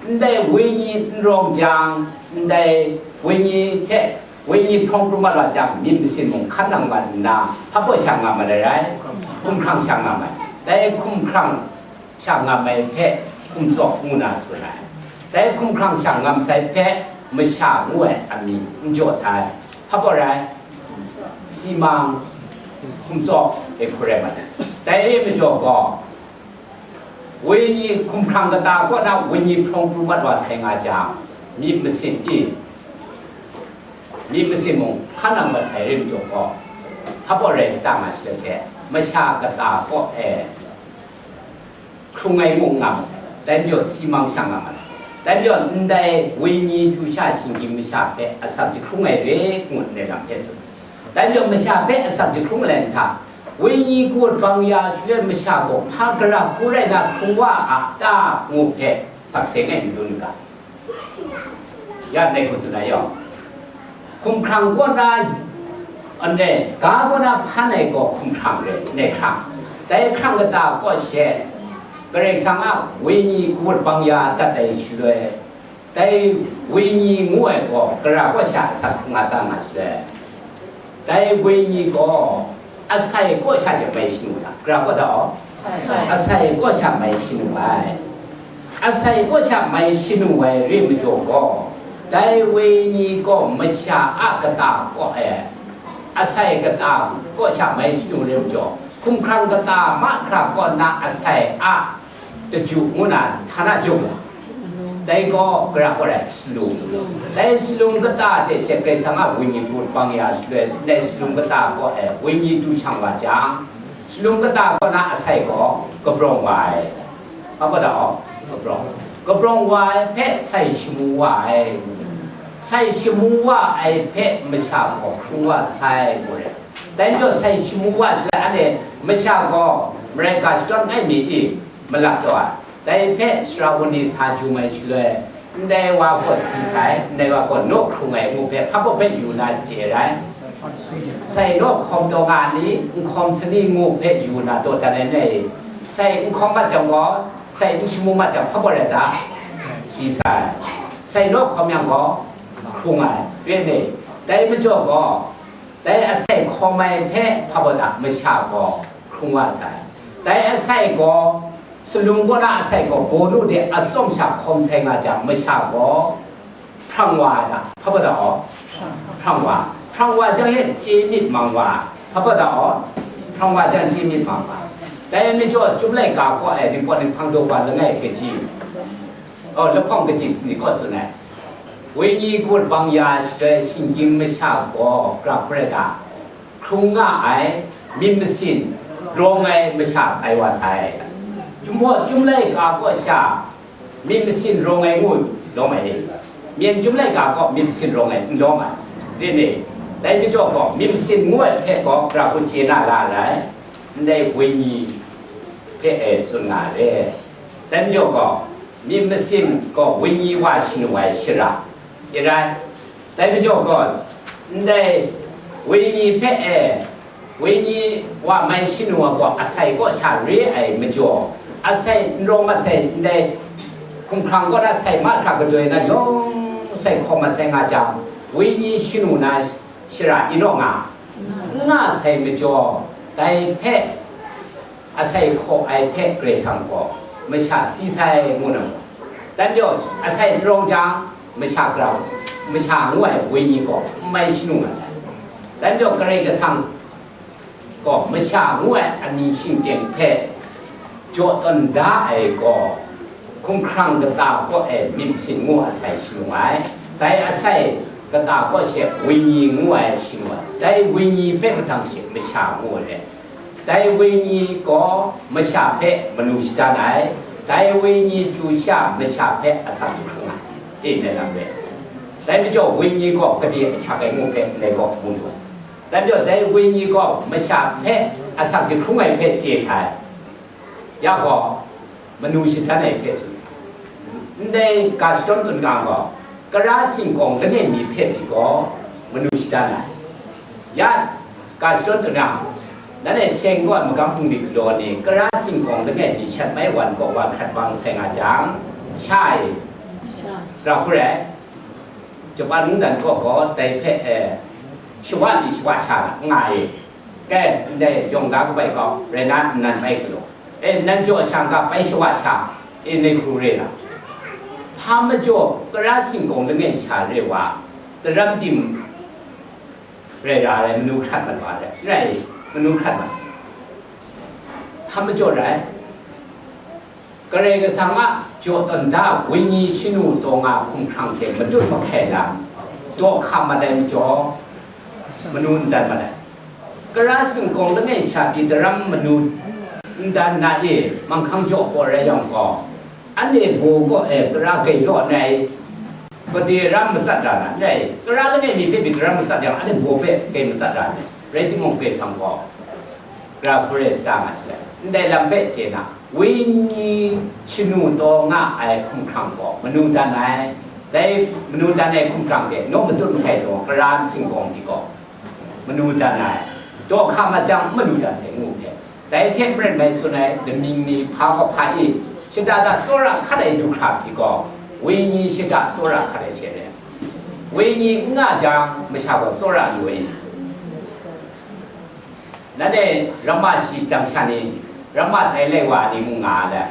ndai wenyi n rawng jang, ndai wenyi hte wenyi hprawng pru mat wa jang, myit masin mung hkan nang mat nna, hpa pawt sha ngam ai rai, hkumhkrang sha ngam ai. Dai hkumhkrang sha ngam ai hpe hkum tsawk ngu na tsun ai. Dai hkumhkrang sha ngam sai hpe masha ngu ai amying n jaw sai. Hpa pawt rai, simang hkum tsawk e hku rai mat ai. Dai re majaw gaw, wenyi hkumhkrang kata kaw na wenyi hprawng pru mat wa sai nga jang, myit masin e, myit masin mung hkan nang mat sai re majaw gaw, hpa pawt rai sa ta nga shi let she, masha kata kaw e hkrung ai mung nga masai, dai majaw simang sha nga masai, dai majaw ndai wenyi du sha shinggyim masha hpe asak jahkrung ai re ngu ndai lam hpe tsun. Dai majaw masha hpe asak jahkrung ai hta, wenyi kawt bang ya shaloi masha gaw hpa gara hku rai na hkrung wa a ta ngu hpe sakse ngai n dun ga. Ya ndai hku tsun ai yawng, hkumhkrang kaw na, ndai ga kaw na hpan ai gaw hkumhkrang re, ndai hkrang. Dai hkrang kata kaw she, Karai Kasang a wenyi kawt bang ya dat ai shaloi, dai wenyi ngu ai gaw gara kaw sha asak nga ta nga shaloi, dai wenyi gaw asai kaw sha she mai shanu ta, gara kaw ta aw? Asai. Asai kaw sha mai shanu ai. Asai kaw sha mai shanu ai re majaw gaw, dai wenyi gaw masha a kata kaw e, asai kata kaw sha mai shanu re majaw, hkumhkrang kata mahkra kaw na asai a daju ngu na htana jung, dai gaw gara kaw rai, salum. Dai salum kata hte she Karai Kasang a wenyi kawt bang ya shaloi, dai salum kata kaw e wenyi du shang wa jang, salum kata kaw na asai gaw kabrawng wa ai. Hpa pawt ta aw? Kabrawng. Kabrawng wa ai hpe sai shamu wa ai. Sai shamu wa ai hpe masha gaw hkrung wa sai, ngu re. Dai majaw sai shamu wa shaloi, anhte masha gaw marai ga shadawn ai mi e, malap taw ai. Dai hpe Sarauni sa jum ai shaloi, ndai wa gaw si sai, ndai wa gaw naw hkrung ai ngu hpe hpa pawt hpe yu na chye rai. Sai naw hkawm taw nga ni, nhkawm sani ngu hpe yu na taw dan ai, ndai sai nhkawm mat jang gaw, sai n shamu mat jang hpa pawt rai ta? Si sai. Sai naw hkawm yang gaw, hkrung ai, re ni? Dai majaw gaw, dai asai hkawm ai hpe hpa pawt ta? Masha gaw hkrung wa sai. Dai asai gaw, salum kaw na asai gaw, bawnu de atsawm sha hkawm sai nga jang, masha gaw hprang wa ai ta? Hpa pawt ta aw? Hprang wa. Hprang wa jang she chye myit mang wa. Hpa pawt ta aw? Hprang wa jang chye myit mang wa. Dai majaw, Chyum laika kaw e, Ningpawt Ninghpang daw wa langai kaji, oh, lahkawng kaji sanit kaw tsun ai. Wenyi kawt bang ya shaloi shinggyim masha gaw gara hku rai ta? Hkrung nga ai, myit masin rawng ai masha ai wa sai. Chyum hpaw Chyum laika kaw sha myit masin rawng ai ngu lawm ai ni? Myen Chyum laika kaw myit masin rawng ai n lawm ai. Re ni? Dai majaw gaw, myit masin ngu ai hpe gaw gara hku chye na la rai, ndai wenyi hpe e tsun nga re. Dai majaw gaw, myit masin gaw wenyi wa shanu ai shara, chye rai. Dai majaw gaw, ndai wenyi hpe e, wenyi wa mai shanu ai gaw asai kaw sha re ai majaw, asai n rawng mat sai, ndai hkumhkrang kaw na sai mahkra gadoi na yawng sai hkawm mat sai nga jang, wenyi shanu na shara yin rawng nga, n nga sai majaw, dai hpe asai hkaw ai hpe Karai Kasang gaw masha si sai ngu na mu. Dai majaw, asai n rawng jang, masha grau, masha ngu ai wenyi gaw n mai shanu nga sai. Dai majaw, Karai Kasang gaw masha ngu ai amying shingteng hpe jaw tawn da ai gaw, hkumhkrang kata kaw e myit masin ngu asai shanu ai. Dai asai kata kaw she wenyi ngu ai shing wa, dai wenyi hpe mahtang she masha ngu ai. Dai wenyi gaw masha hpe manu shadan ai, dai wenyi chyu sha masha hpe asak jahkrung ai, e, ndai lam re. Dai majaw wenyi gaw gade ahkyak ai ngu hpe ndai gaw mu lu ai. Dai majaw dai wenyi gaw masha hpe asak jahkrung ai hpe chye sai. Ya gaw, manu shadan ai hpe tsun. Ndai ga shadawn tsun ga gaw, kara singkawng langai mi hpe pyi gaw, manu shadan ai. Ya ga shadawn tsun yang, nanhte seng gaw ai magam hpung myit galaw ni, kara singkawng langai mi shat mai wan kaw wa hkrat bang sai nga jang, sha e, ra hkru rai. Japan mungdan kaw gaw dai hpe, eh, shawa li shawa sha nga e. Kai, ndai yawng da kabai kau, rai na nnan bai galaw. E, nnan jaw shang ga bai shawa sha, e, nai hkru re na. Hpa majaw, kara singkawng langai sha re wa, daram tim rai ra ai, manu hkrat mat wa ai, rai, manu hkrat mat. Hpa majaw rai. Karai Kasang a jaw tawn da wenyi shanu taw nga hkumhkrang hte matut mahkai lam, daw hka mat ai majaw, manu n dan mat ai. Kara singkawng langai sha pyi daram manu n dan na e, manghkang jaw paw rai yang gaw, anhte baw kaw e kara gai law ai, gade ram matsat ra na, ndai, kara langai mi hpe pyi daram matsat yang, anhte baw hpe gai matsat ra ai. Rai timung, Karai Kasang gaw, Gara hkru rai sata nga sai. Ndai lam hpe chye na, wenyi shanu taw nga ai hkumhkrang gaw manu dan ai. Dai manu dan ai hkumhkrang hte naw matut mahkai taw, kara singkawng ni gaw manu dan ai. Daw hka mat jang, n manu dan sai ngu hpe, dai hte maren mai tsun ai lamying ni hpa gaw hpa e, shada da tsawra hkat ai du hkra hpyi gaw, wenyi shada tsawra hkat ai she re. Wenyi n nga jang, masha gaw tsawra lu ai. Nanhte ramma shi jang sha ni, ramma tai lai wa ni mung nga ai.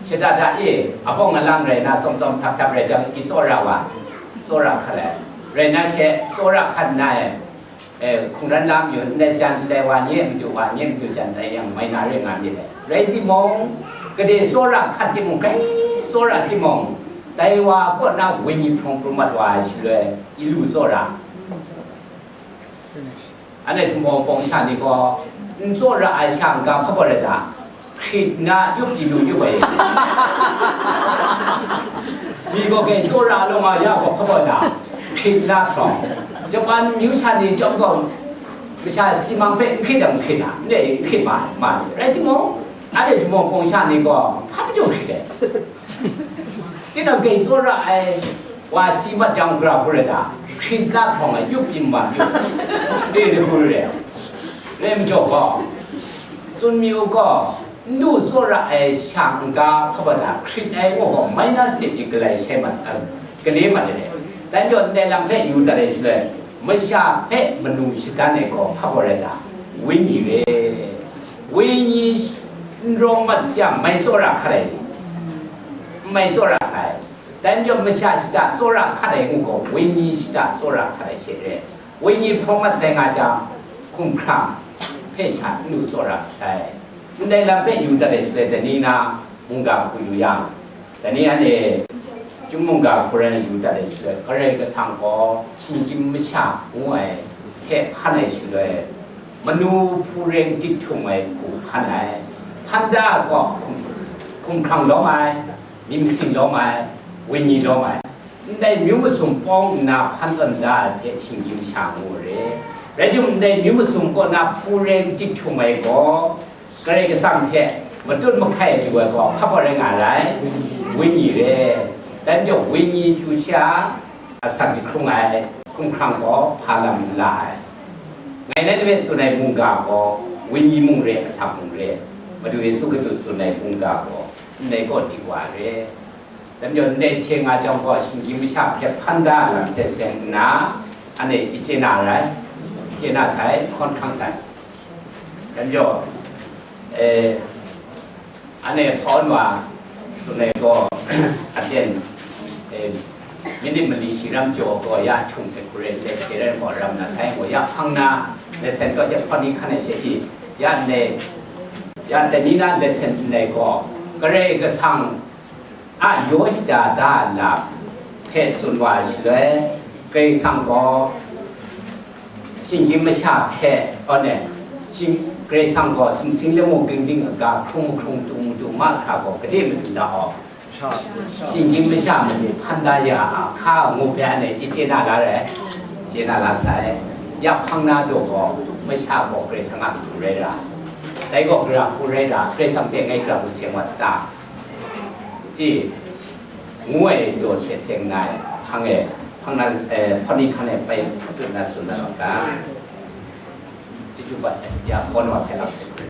Shada da e, abawng alang rai na, tsawm tsawm htap htap rai jang, i tsawra wa, tsawra hkat ai. Rai na she, tsawra hkat nna e, e, hkungran la mayu, ndai jan ndai wa ni e madu wa ni e madu jan tai yang, mai na re nga myit ai. Rai timung, gade tsawra hkat timung, grai tsawra timung, dai wa kaw na wenyi hprawng pru mat wa ai shaloi, i lu tsawra. Anhte htumawng pawng sha ni gaw, n tsawra ai sha n-ga hpa gaw rai ta? Hkrit nna yup di lu yup ai. Mi gaw kai tsawra lawng a ya gaw hpa gaw ta? Hkrit nna hprawng. Japan myu sha ni chyawm gaw, masha simang hpe n hkrit dang hkrit na, n rai hkrit ma ai, ma ai. Rai timung, anhte htumawng pawng sha ni gaw, hpa majaw hkrit ai. Tinang kai tsawra ai wa si mat jang, gara hkru rai ta? Hkrit nna hprawng ai, yup pyi ma yup. E, re hkru re. Re majaw gaw, tsun mi u gaw, n du tsawra ai sha n-ga hpa gaw ta? Hkrit ai gaw gaw, minus de pyi galai shai mat, a, gale mat ai. Dai majaw, ndai lam hpe yu dat ai shaloi, masha hpe manu shadan ai gaw hpa gaw rai ta? Wenyi re. Wenyi n rawng mat sayang, mai tsawra hkat ai, n mai tsawra sai. Dai majaw, masha shada tsawra hkat ai ngu gaw, wenyi shada tsawra hkat ai she re. Wenyi hprawng mat sai nga jang, hkumhkrang hpe sha n lu tsawra sai. Ndai lam hpe yu dat ai shaloi, dai ni na mungga hku yu yang, dai ni anhte chyum mungga hku rai yu dat ai shaloi, Karai Kasang gaw shinggyim masha ngu ai hte hpan ai shaloi, manu hpu reng dik htum ai hku hpan ai. Hpan da gaw hkum-, hkumhkrang lawm ai, myit masin lawm ai, wenyi lawm ai. Ndai myu masum pawng nna hpan tawn da ai hpe shinggyim masha ngu re. Rai timung, ndai myu masum kaw na hpu reng dik htum ai gaw, Karai Kasang hte matut mahkai ai pyi ai gaw, hpa gaw rai nga ai, wenyi re. Dai majaw, wenyi chyu sha asak jahkrung ai hkumhkrang gaw hpa lam n la ai. Ngai nanhte hpe tsun ai mungga gaw, wenyi mung re, asak mung re. Madu Yesu Hkristu tsun ai mungga gaw, ndai gaw dik wa re. Dai majaw, ndai hte nga jang gaw, shinggyim masha hpe hpan da lam hte seng nna, anhte i chye na rai, i chye na sai, hkawn hkang sai. Dai majaw, eh, anhte hpawn wa tsun ai gaw, aten, eh, minit mali shi ram jaw gaw, ya htung se hku re, let hte rai gaw, ram na sai gaw, ya hpang na, let sen gaw, hte hpawn ni hkan ai she i, ya ndai, ya dai ni na let sen ndai gaw, Karai Kasang a yaw shada da lam, hte tsun wa ai shaloi, Karai Kasang gaw shinggyim masha hpe, aw ne, shing-, Karai Kasang gaw sumsing lamu ging ding kaga hkrung mahkrung, tung matu mahkra gaw gade matu da aw. Shinggyim masha matu hpan da ya a hka ngu hpe anhte chye na la rai, chye na la sai. Ya hpang na daw gaw, masha gaw Karai Kasang a matu rai ra, dai gaw gara hku rai ra, Karai Kasang hte ngai gara hku seng wa sa ta? I, ngu ai daw hte seng na ai, hpang e, hpang na, eh, hpawt ni hkan e bai hput na tsun na rawt ga, chyeju bat sai, ya, hkawn wa hpe ap